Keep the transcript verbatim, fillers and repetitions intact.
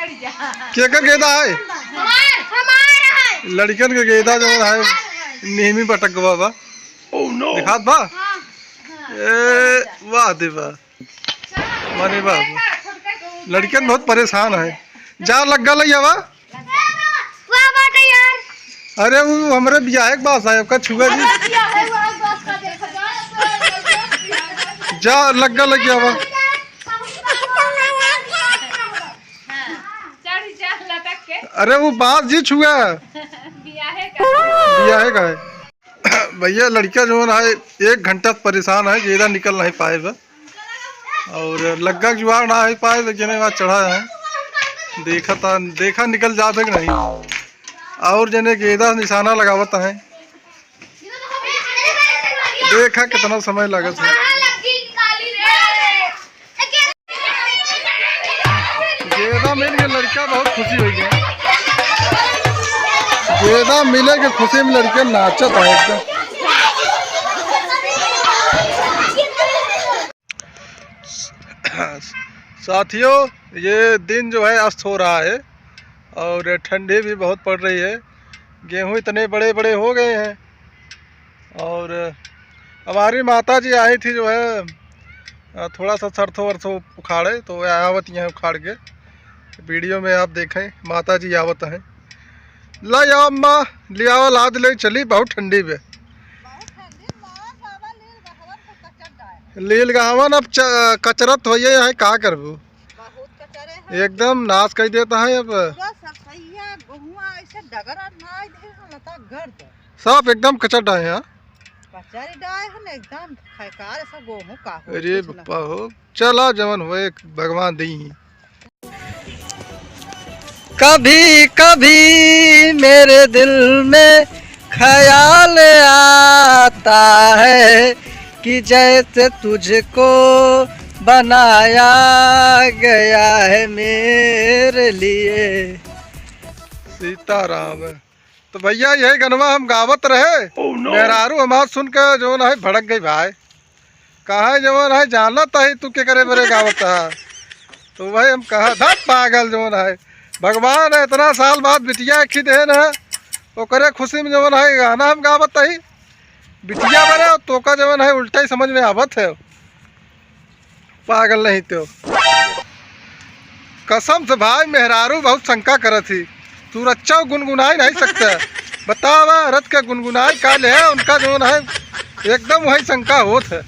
केकर गेदा है? हमार, हमार है। लड़िकन के गेदा जवन है, निहमी पटक गवा बा। Oh no! दिखात बा? हाँ। ए, वाह दे वाह। मारे बाबू, लड़िकन बहुत परेशान है। जा लग्गा लइ आवा। वाह बाटे यार। अरे वो हमरे बियाहे के बास आए, ओका छुआ जी। अरे बियाहे वाला बास का देखा जाए। जा लग्गा लइ आवा। हाँ, चढ़ जा लटक के। अरे वो बास जी छुआ। बियाहे का। बियाहे का है। भैया लड़िका जवन है एक घंटा से परेशान है, गेदा निकल नहीं पाए बा। और लग्गा के जुआर ना हो पाए, लेकिन वहाँ चढ़ा है। देखा था, देखा निकल जात है कि नहीं। और जने गेदा निशाना लगावत है। देखा कितना समय लागत है। गेदा मिल के लड़िका बहुत खुशी होइ गया। गेदा मिले के खुशी में लड़िका नाचत है एकदम। साथियों, ये दिन जो है अस्त हो रहा है और ठंडी भी बहुत पड़ रही है। गेहूँ इतने बड़े बड़े हो गए हैं और हमारी माता जी आई थी जो है, अ, थोड़ा सा सरसों वरसों उखाड़े, तो वह आवत हैं उखाड़ के। वीडियो में आप देखें, माता जी आवत हैं। ला या अम्मा, ले आवा, लाद ले चली, बहुत ठंडी बे। बहुत ठंडी, मार बाबा, लील गहवन को कचर डाए। लील गहवन अब च-, कचरत होइए, यहाँ का करबू? बहुत कचरे हैं। एकदम नाश कर देता है अब। पूरा सरसैया, गहुआ, ऐसे डगरा नाई दे, लता गर्द। सब एकदम कचर डाए हैं, हाँ? कचर डाए हैं ना, एकदम खैकार, ऐसा गोहूँ का हो, अरे कुछ ना। बप्पा हो, चला जवन होए, भगवान दी। कभी कभी मेरे दिल में ख्याल आता है कि जैसे तुझको बनाया गया है मेरे लिए। सीताराम। तो भैया यही गनवा हम गावत रहे। Oh no! मेहरारू हमार सुन के जवन है भड़क गई भाई। कहा जवन है जानत है तू के करे बरे गावत है। तो वही हम कहा था पागल जवन है। भगवान है इतना साल बाद बिटिया एक ही देन है, ओकरे खुशी में जवन है गाना हम गावत है। बिटिया बरे तोका जवन है उल्टा ही समझ में आवत है। पागल नहीं तो। कसम से भाई, मेहरारू बहुत शंका करत ही। तू रच्चा गुनगुनाई नहीं सकता। बतावा, रच के गुनगुनाई का ले, उनका जवन है, एकदम वही शंका होत है।